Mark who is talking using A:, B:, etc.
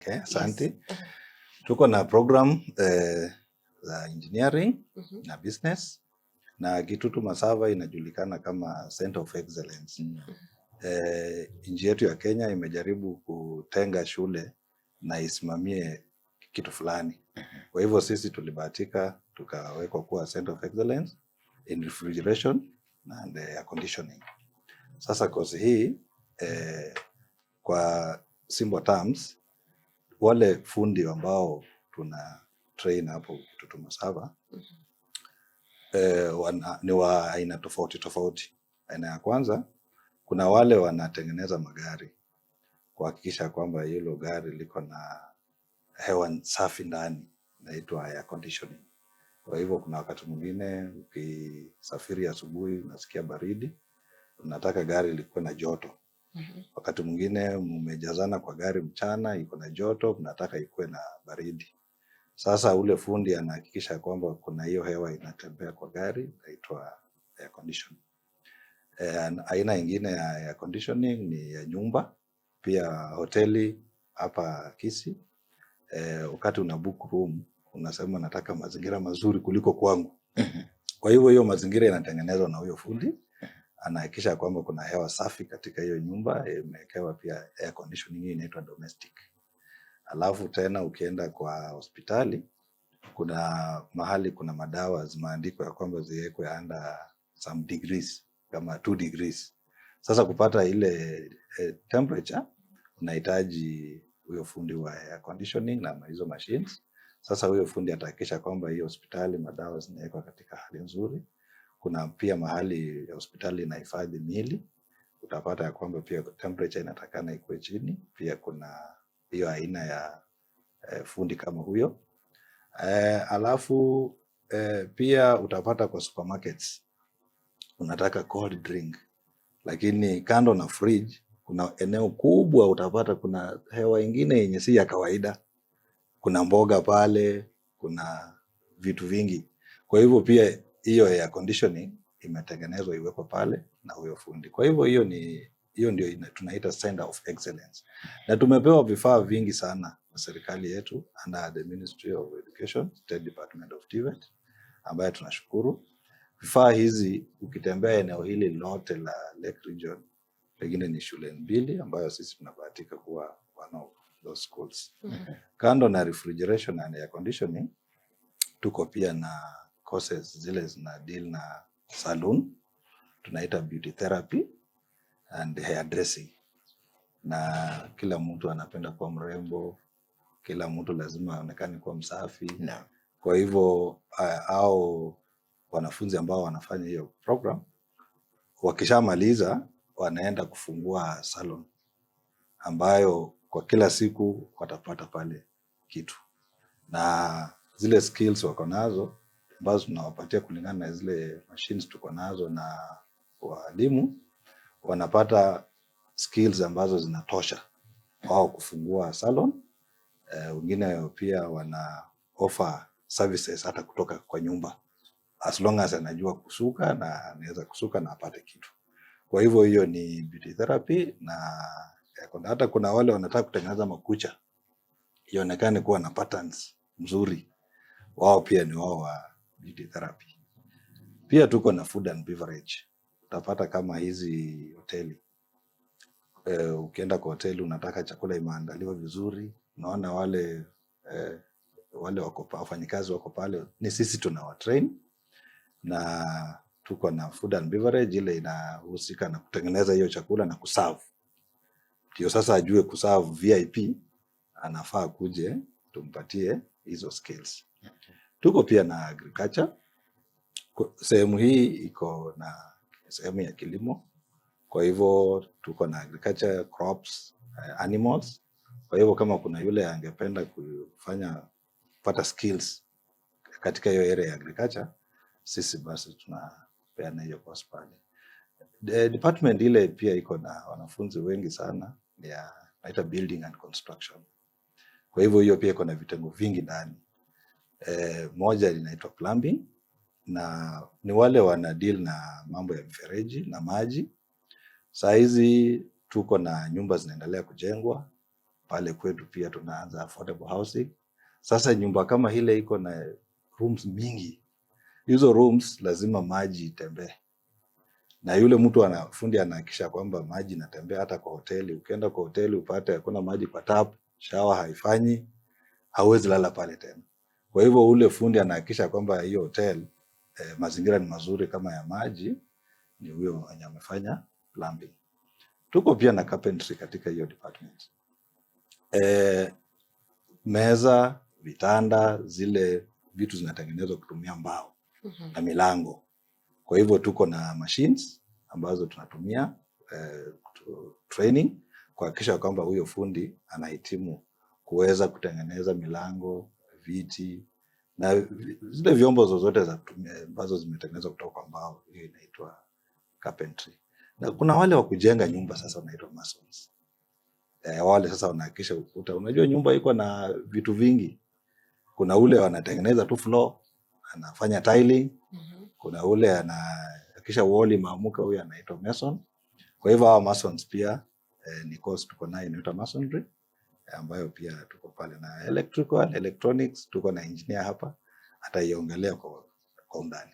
A: Okay, asante. Yes. Tuko na program za engineering na business, na Kitutu Masaba inajulikana kama Center of Excellence. Nchi yetu ya Kenya imejaribu kutenga shule na isimamie kitu fulani. Kwa hivyo sisi tulibahatika tukawekwa kuwa Center of Excellence in refrigeration and air conditioning. Sasa kozi hii, kwa simple terms, wale fundi ambao tuna train hapo Kitutu Masaba ni wa aina tofauti tofauti. Aina ya kwanza, kuna wale wanatengeneza magari kuhakikisha kwamba hilo gari liko na hewa safi ndani, inaitwa air conditioning. Kwa hivyo kuna wakati mwingine ukisafiri asubuhi unasikia baridi, unataka gari likuwe na joto. Wakati mwingine mmejazana kwa gari mchana, iko na joto, mnataka ikuwe na baridi. Sasa ule fundi anahakikisha kwamba kuna hiyo hewa inatembea kwa gari, inaitwa air conditioning. Aina ingine ya air conditioning ni ya nyumba, pia hoteli hapa Kisii. Wakati una book room unasema nataka mazingira mazuri kuliko kwangu. Kwa hivyo hiyo mazingira inatengenezwa na huyo fundi, anahakikisha kwamba kuna hewa safi katika hiyo nyumba, imewekewa pia air conditioning, hii inaitwa domestic. Alafu tena ukienda kwa hospitali, kuna mahali kuna madawa zimeandikwa ya kwamba ziwekwe under some degrees kama 2 degrees. Sasa kupata ile temperature unahitaji huyo fundi wa air conditioning na hizo machines. Sasa huyo fundi atahakikisha kwamba hiyo hospitali madawa zinawekwa katika hali nzuri. Kuna pia mahali ya hospitali inahifadhi miili, utapata ya kwamba pia temperature inatakana ikuwe chini. Pia kuna hiyo aina ya fundi kama huyo. Alafu pia utapata kwa supermarkets unataka cold drink, lakini kando na fridge kuna eneo kubwa utapata kuna hewa ingine yenye si ya kawaida. Kuna mboga pale, kuna vitu vingi. Kwa hivyo pia hiyo air conditioning imetengenezwa iwekwe pale na huyo fundi. Kwa hivyo hiyo ndio tunaita Center of Excellence, na tumepewa vifaa vingi sana na serikali yetu under the Ministry of Education, State Department of TVET, ambayo tunashukuru. Vifaa hizi ukitembea eneo hili lote la Lake Region, pengine ni shule mbili ambayo sisi tunabahatika kuwa one of those schools. Kando na refrigeration and air conditioning, tuko pia na courses zile zina deal na saloon, tunaita beauty therapy and hair dressing. Na kila mtu anapenda kuwa mrembo, kila mtu lazima aonekane kuwa msafi. Kwa hivyo au wanafunzi ambao wanafanya hiyo program wakishamaliza wanaenda kufungua salon ambayo kwa kila siku watapata pale kitu, na zile skills wako nazo ambazo tunawapatia kulingana na zile machines tuko nazo na walimu, wanapata skills ambazo zinatosha wao kufungua salon. Wengine pia wana offer services hata kutoka kwa nyumba as long as anajua kusuka na anaweza kusuka na apate kitu. Kwa hivyo hiyo ni beauty therapy na hata kuna wale wanataka kutengeneza makucha ionekane kuwa na patterns mzuri, wao pia ni wao wa beauty therapy. Pia tuko na food and beverage. Utapata kama hizi hoteli, ukienda kwa hoteli unataka chakula imeandaliwa vizuri, unaona wale wako wafanyikazi wako pale, ni sisi tunawatrain na tuko na food and beverage ile inahusika na kutengeneza hiyo chakula na kuserve. Ndio sasa ajue kuserve VIP, anafaa kuje tumpatie hizo skills. Tuko pia na agriculture. Sehemu hii iko na sehemu ya kilimo, kwa hivyo tuko na agriculture, crops, animals. Kwa hivyo kama kuna yule angependa kufanya kupata skills katika hiyo area ya agriculture, sisi basi tunapeana hiyo course pale. The department ile pia iko na wanafunzi wengi sana ni ya naita building and construction. Kwa hivyo hiyo pia iko na vitengo vingi ndani. Moja linaitwa plumbing na ni wale wana deal na mambo ya mifereji na maji. Saa hizi tuko na nyumba zinaendelea kujengwa, Pale kwetu pia tunaanza affordable housing. Sasa nyumba kama ile iko na rooms mingi, hizo rooms lazima maji itembee, na yule mtu ana fundi anahakikisha kwamba maji inatembea hata kwa hoteli. Ukienda kwa hoteli upate hakuna maji kwa tap, shower haifanyi, hauwezi lala pale tena. Kwa hivyo ule fundi anahakikisha kwamba hiyo hotel mazingira ni mazuri kama ya maji, ni huyo mwenye amefanya plumbing. Tuko pia na carpentry katika hiyo department. Meza, vitanda, zile vitu zinatengenezwa kutumia mbao na milango. Kwa hivyo tuko na machines ambazo tunatumia training kuhakikisha kwamba huyo fundi anahitimu kuweza kutengeneza milango, viti na zile vyombo zozote za kutumia ambazo zimetengenezwa kutoka kwa mbao. Hiyo inaitwa carpentry. Na kuna wale wa kujenga nyumba sasa wanaitwa masons. Wale sasa wanahakikisha ukuta. Unajua nyumba iko na vitu vingi. Kuna ule wanatengeneza tu floor, anafanya tiling. Kuna ule anahakikisha wall imeamuka, huyo anaitwa mason. Kwa hivyo hawa masons pia ni course tuko nayo inaitwa masonry ambayo pia tuko pale na electrical and electronics, tuko na engineer hapa ataiongelea kwa undani.